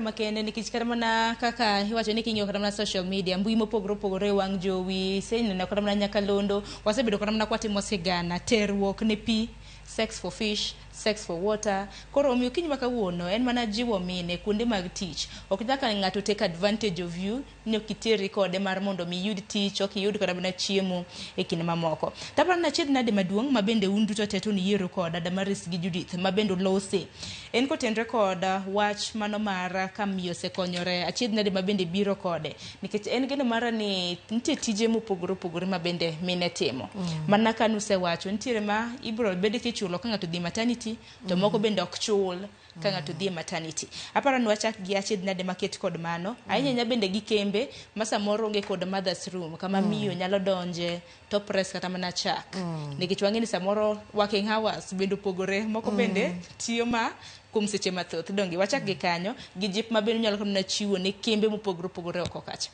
Makende nikech kata mana kaka iwacho ni king'iyo kata mana social media, mbui mopogore opogore e wang' jowi, iseneno kata mana nyakalondo, wasebedo kata mana kwatimo sigana, terruok ne pi, sex for fish, sex for water. Koro omiyo okinyi ma kawuono en mana jiwo mine kuonde mag tich. Ok nyaka ng'ato take advantage of you ni ok iterri kode mar mondo mi iyud tich, ok iyud kata mana chiemo e kinde mamoko. Taparo ni achiedh nade maduong' ma bende un duto te to niyiero koda Damaris gi Judith ma bende ulose. En kotenre kod wach mano mar ka miyo osekonyore, achiedh nade ma bende biro kode. Nikech en geno mara ni nitie tije mopogore opogore ma bende mine timo. Mana ka nusewacho, nitiere ma ibiro bed kichulo ka ng'ato odhi maternity, to moko bende ok chul ka ng'ato dhi e maternity. Aparo ni wachak gi achiedh nade maket kod mano. Ahinya ahinya bende gi kembe ma samoro onge kod mother's room kama miyo nyalo donje to press kata mana chak. Nikech wang'e ni samoro working hours bende opogore, moko bende tiyo ma kuom seche mathoth. Donge wachak gi kanyo gi jip ma bende unyalo mana chiwo ne kembe mopogore opogore oko kacha.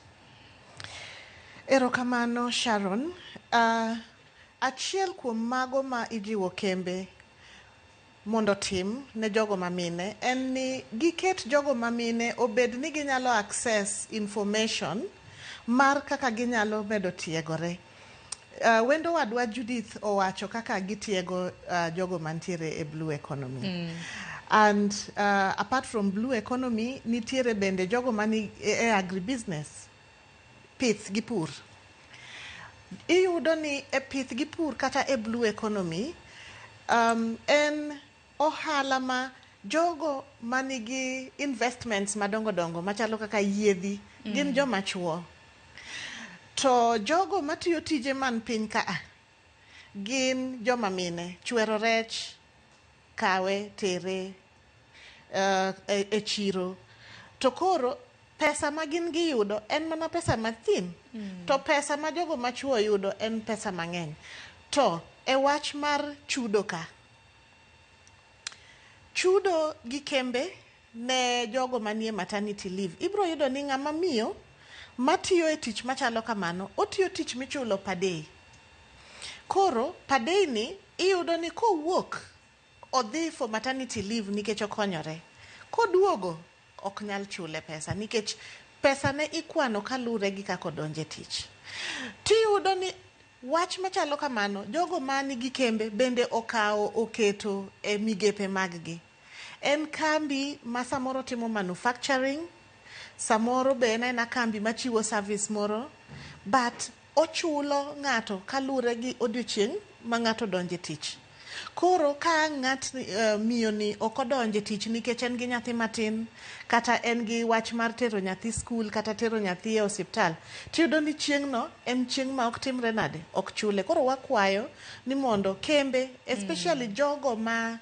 Erokamano Sharon. Achiel kuom mago ma ijiwo kembe mondo otim ne jogo mamine en ni giket jogo mamine obed ni ginyalo access information mar kaka ginyalo medo tiegore. Wendo wadwa Judith owacho kaka gitiego jogo mantiere e blue economy. And apart from blue economy, nitiere bende jogo mani e agribusiness, pith gi pur. Iyudo ni e pith gi pur kata e blue economy, en ohala ma jogo manigi investments madongo dongo machalo kaka yiedhi gin joma chuo. To jogo matiyo tije man piny ka a gin joma mine, chwero rech, kawe tere e chiro. To koro pesa ma gin giyudo en mana pesa mathin. To pesa ma jogo machuo yudo en pesa mang'eny. To e wach mar chudo ka, chudo gi kembe ne jogo manie maternity leave, ibiro yudo ni ng'ama miyo matiyo e tich machalo kamano, otiyo tich michulo per day. Koro per day ni iyudo ni kowuok odhi for maternity leave nikech okonyore. Koduogo ok nyal chule pesa nikech pesa ne ikwano kalure gi kaka odonje tich. Tiyudo ni wach machalo kamano, jogo manigi kembe bende okawo oketo e migepe mag gi. En kambi ma samoro timo manufacturing, samoro be en aena kambi machiwo service moro, but ochulo ng'ato kalure gi odiochieng' ma ng'ato donje tich. Koro ka ng'at miyo ni ok odonje tich nikech en gi nyathi matin, kata en gi wach mar tero nyathi skul kata tero nyathi e osiptal, tiyudo ni chieng' no en chieng' ma ok timre nade, ok chule. Koro wakwayo ni mondo kembe, especially jogo ma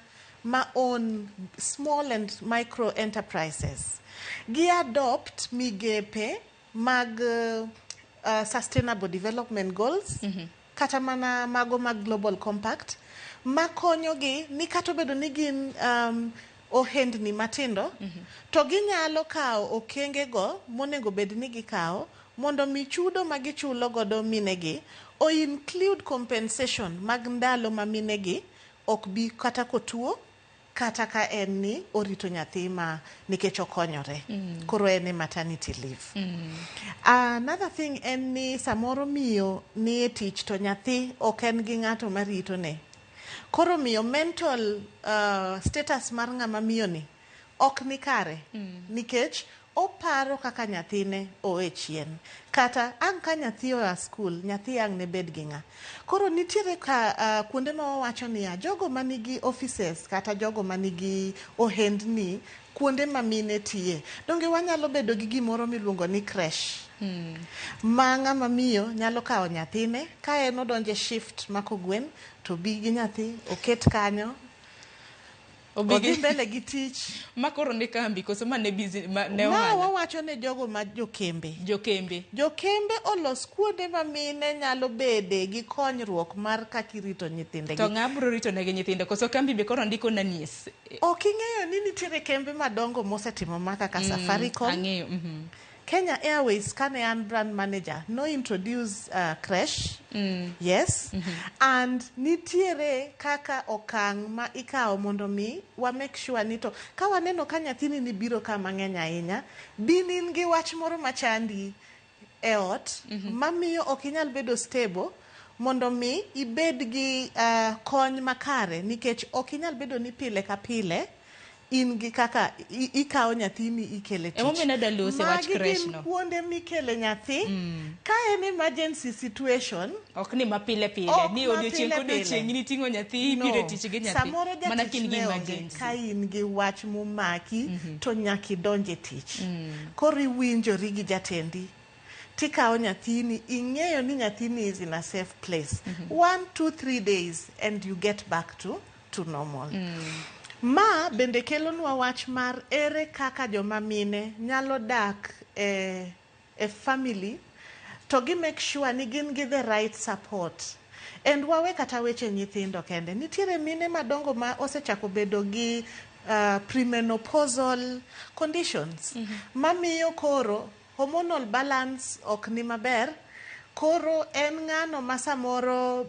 own small and micro enterprises, gi adopt migepe mag sustainable development goals, kata mana mago mag global compact, makonyogi ni kata obedo ni gin ohendni matindo, to ginyalo kawo okenge go monego bed ni gikawo mondo mi chudo ma gichulo godo minegi o include compensation mag ndalo ma minegi ok bi kata kotuo kata ka en ni orito nyathi ma nikech okonyore. Koro en e maternity leave. Another thing en ni samoro miyo ni e tich to nyathi ok en gi ng'ato marito ne. Koro miyo mental status mar ng'ama miyo ni ok ni kare nikech oparo kaka nyathine owe chien. Kata ang' ka nyathi oa skul, nyathi ang' ne bed gi ng'a. Koro nitiere ka kuonde ma wawacho niya, jogo manigi offices kata jogo manigi ohendni kuonde ma mine tiye. Donge wanyalo bedo gi gimoro miluongo ni creche. Ma ng'ama miyo nyalo kawo nyathine ka en odonje shift ma kogwen to bi gi nyathi oket kanyo. Odhi mbele gi tich. Ma koro ne kambi koso ma ne busy ma ne Ma ohala? Wawacho ne jogo ma jokembe. Jokembe. Jokembe olos kuonde ma mine nyalo bede gi konyruok mar kaka irito nyithindegi. To ng'a biro rito negi nyithindo koso kambi be koro ndiko nannies? Ok ing'eyo ni nitiere kembe madongo mosetimo ma kaka Safaricom. Ang'eyo. Kenya Airways, kane an brand manager, no introduce creche. Yes. And nitiere kaka okang' ma ikawo mondo mi wa make sure ni to ka waneno ka nyathini ni biro ka mang'eny ahinya, bin in gi wach moro machandi e ot mamiyo ok inyal bedo stable mondo mi ibed gi kony makare, nikech ok inyal bedo ni pile ka pile in gi kaka ikawo nyathini ikele tich. Emomiyo nadwa lose wach Magi creche gin no. kuonde mikele nyathi ka en emergency situation. Ok ni mapile pile Ok ni odiochieng' mapile pile. kodiochieng' niting'o nyathi ibiro e tich gi nyathi. Samoro Mana jatich kin gi ne onge, emergency. ka in gi wach momaki to nyaka idonj e tich. Koro iwinjori gi jatendi tikawo nyathini, ing'eyo ni nyathini is in a safe place. 1, 2, 3 days and you get back to normal. Ma bende kelonwa wach mar ere kaka joma mine nyalo dak e family to gi make sure ni gin gi the right support. And wawe kata weche nyithindo kende, nitiere mine madongo ma osechako bedo gi premenopausal conditions mamiyo koro hormonal balance ok ni maber. Koro en ng'ano ma samoro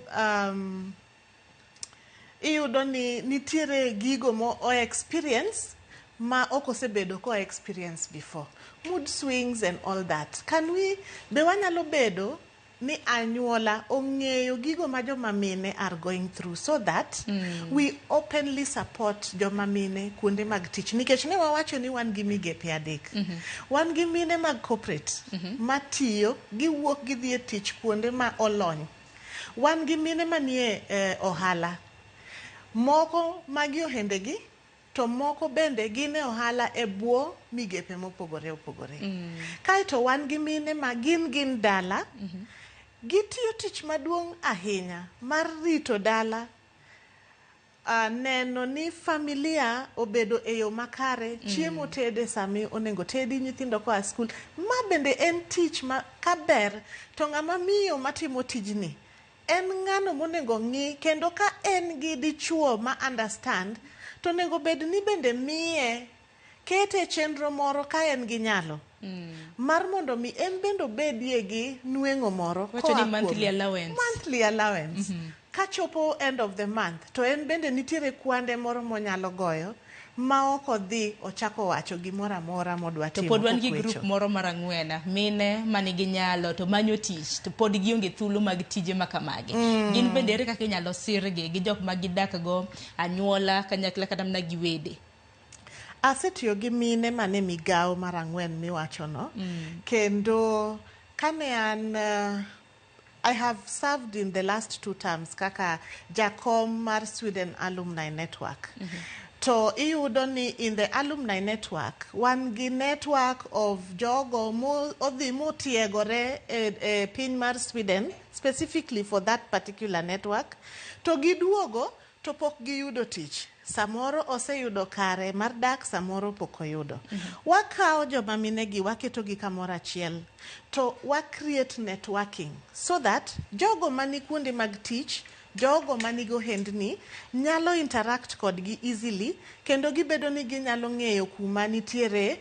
iyudo ni nitiere gigo mo o experience ma ok osebedo ko experience before, mood swings and all that. Can we be, wanyalo bedo ni anyuola ong'eyo gigo ma joma mine are going through so that we openly support joma mine kuonde mag tich, nikech ne wawacho ni wan gi migepe adek. Wan gi mine mag corporate matiyo, giwuok gidhi e tich kuonde ma olony. Wan gi mine manie ohala, moko magi ohendegi, to moko bende gin e ohala e bwo migepe mopogore opogore. Kaeto wan gi mine ma gin dala, gitiyo tich maduong' ahinya mar rito dala, neno ni familia obedo e yo makare, chiemo tede sami onego tedi, nyithindo koa skul. Ma bende en tich ma kaber to ng'ama miyo matimo tijni en ng'ano monego ng'i, kendo ka en gi dichuo ma understand to onego bed ni bende miye kete e chenro moro ka en gi nyalo mar mondo mi en bende obedie gi nweng'o moro. Wacho ni koa monthly allowance. Monthly allowance kachopo end of the month to en bende nitiere kwande moro monyalo goyo ma ok odhi ochako wacho gimoro amora modwa To timo pod wan gi kokwecho. group moro mar ang'wen, mine manigi nyalo to manyo tich to pod gionge thuolo mag tije ma kamagi. Gin bende ere kaka inyalo sirgi gi jok ma gidak go, anyuola kanyakla kata mana gi wede? Asetiyo gi mine mane migawo mar ang'wen miwachono, kendo kane an I have served in the last two terms kaka jakom mar Sweden Alumni Network. To iyudo ni in the alumni network wan gi network of jogo mo odhi motiegore e piny mar Sweden specifically for that particular network, to giduogo to pok giyudo tich. Samoro oseyudo kare mar dak, samoro pok oyudo. Wakawo joma minegi, waketogi kamoro achiel to wa create networking so that jogo mani kuonde mag tich, jogo manigi ohendni nyalo interact kodgi easily, kendo gibedo ni ginyalo ng'eyo kuma nitiere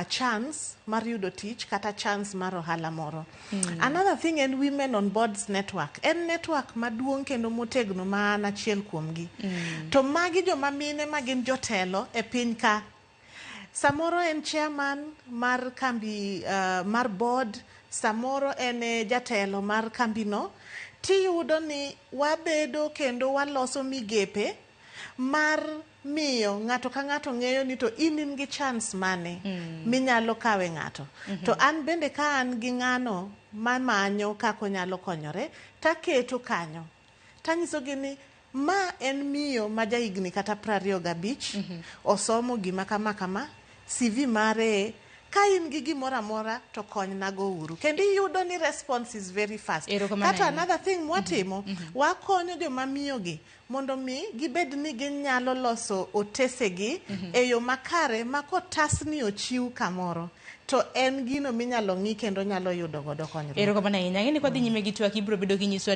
chance mar yudo tich kata chance mar ohala moro. Another thing en Women on Boards Network. En network maduong' kendo motegno ma an achiel kuomgi. To magi joma mine ma gin jotelo e piny ka. Samoro en chairman mar kambi mar board, samoro en e jatelo mar kambino. Tiyudo ni wabedo kendo waloso migepe mar miyo ng'ato ka ng'ato ng'eyo ni to in gi chance mane minyalo kawe ng'ato. To an bende ka an gi ng'ano mamanyo kaka onyalo konyore, taketo kanyo. Tanyisogi ni ma en miyo ma jahigni kata 25, osomo gima kama kama, CV mare, ka in gi gimoro amora to konynago uru. Kendo iyudo ni response is very fast. Erokamano Kata ahinya. another thing mwatimo, wakonyo joma miyogi mondo mi gibed ni ginyalo loso otesegi e yo makare ma kotasni ochiw kamoro to en gino minyalo ng'i kendo nyalo yudo godo konyruok. Erokamano ahinya. Ang'e ni kwadhi nyime gi twak ibiro bedo kinyisowa.